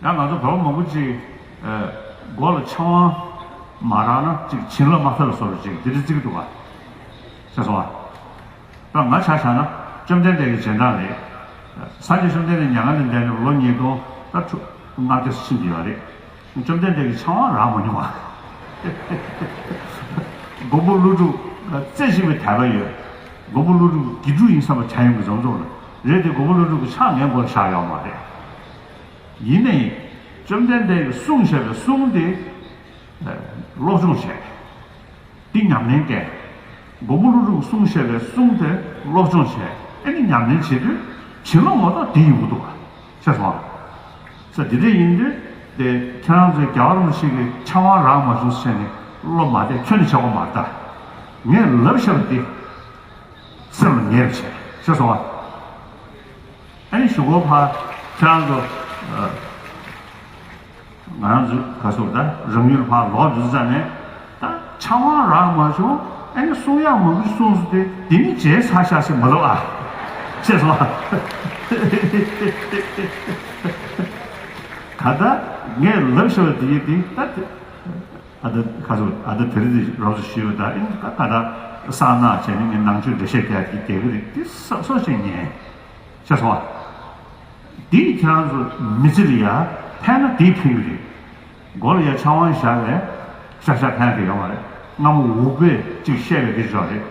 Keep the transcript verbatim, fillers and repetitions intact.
ཡང་ང་ཚོ་བོད་པ་མང་པོ་ཅིག་ཨ། མགོ་ལ་ཕྱག་དབང་མ་རག་ན་ཅིག་བྱིན་རླབས་མ་ཐོབ་པའི་བཟོ་འདྲ་ཅིག་འདི་འདྲ་བརྩི་གི་འདུག་ག་ཤེས་སོང་ཨ། ད་ང་ཆ་བཞག་ན་བཅོམ་ལྡན་འདས་ཀྱི་རྗེས་འབྲང་རེད། སངས་རྒྱས་བཅོམ་ལྡན་འདས་མྱ་ངན་ལས་འདས་ནས་ལོ་ཉིས་སྟོང་ད་ལྔ་བརྒྱ་ཕྱིན་ཡོད་རེད། བཅོམ་ལྡན་འདས་ཀྱིས་ཕྱག་དབང་རག་མ་མྱོང་བ། མགོན་པོ་ཀླུ་སྒྲུབ་རྩེ་གཅིག་པའི་དད་པ་ཡོད། མགོན་པོ་ཀླུ་སྒྲུབ་དགེ་ཕྲུག་ཡིན་བསམ་པ་བྱ་ཡོང་གི་འཛོམས་འཛོམས་ལ་རེད་དེ། མགོན་པོ་ཀླུ་སྒྲུབ་ཀྱི་ཕྱག་ངའི་མགོ་ལ་བཞག་ཡོད་མ་རེད། ཡིན་ནའི་བཅོམ་ལྡན་འདས་ཀྱིས་གསུངས་བཞག་པའི་གསུང་དེ་སློབ་སྦྱོང་བྱས། འདི་ཉམས་ལེན་བསྟེན། མགོན་པོ་ཀླུ་སྒྲུབ་གསུངས་བཞག་པའི་གསུང་དེ་སློབ་སྦྱོང་བྱས། ཨ་ནི་ཉམས་ལེན་བྱེད་དུས་བྱིན་རླབས་ངོ་ཐོག་དེ་ཡོང་གི་འདུག་ག་ཤེས་སོང་ཨ། ས་འདི་འདྲ་ཡིན་དུས་དེ་ཁྱེད་རང་ཚོའི་རྒྱལ་བ་རིན་པོ་ཆེ་གི་ཕྱག་དབང་རག་མ་བྱུང་ཟེར་ནས་བློ་མ་བདེ་ཁྱོན་ནས་བྱེད་དགོས་མ་རེད་ད། ངས་ལབ་བཞག་པ་འདི་སེམས་ལ་ངེས་པ་བྱས། ཤེས་སོང་ཨ། ཨ་ནི་གཞུག་གུ་ཕར་ཁྱེད་རང་ཚོ་ཨ། ང་རང་ཚོ་ག་ཚོད་ད་རང་ཡུལ་ཕར་ལོག་འདུག་ཙང་ནས་ད་ཕྱག་དབང་རག་མ་བྱུང་། ཨ་ནི་གསུང་ཡག་མང་པོ་གསུངས་སོང་། དེ་དེ་ནི་བརྗེད་ཚར་ཤག་ཟེར་མ་ལབ་ཨ། ཤེས་སོང་ཨ། ག་ད་ངས་ལབ་བཞག་པ་དེ་ཡིན་དེ་ད་དེ་ཨ་ད་ག་ཚོད་ཨ་ད་དེ་རིང་དེ་རོབ་ཙམ་ཞུས་པ་ད་ཨ་ནི་ད་ག་ད་གསང་སྔགས་བྱས་ནས་ངས་ནང་ཆོས་འགྲེལ་བཤད་རྒྱག་གི་རྒྱག་གི་རེད། དེ་སོ་སོ་བྱས་ཉན། ཤེས་སོང་ཨ། འདིས་ཁྱེད་རང་ཚོ་མི་ཚེ་ལ་ཡ་ཕན་ན་དེས་ཕན་གྱི་རེད། མགོ་ལ་ཡ་ཕྱག་དབང་བཞག་ནས་ཤག་ཤག་ཕན་གྱི་ཡོད་མ་རེད། སྔ་མོ་འུག་པས་ཅིག་བཤད་པའི་གི་ཅོག་རེད།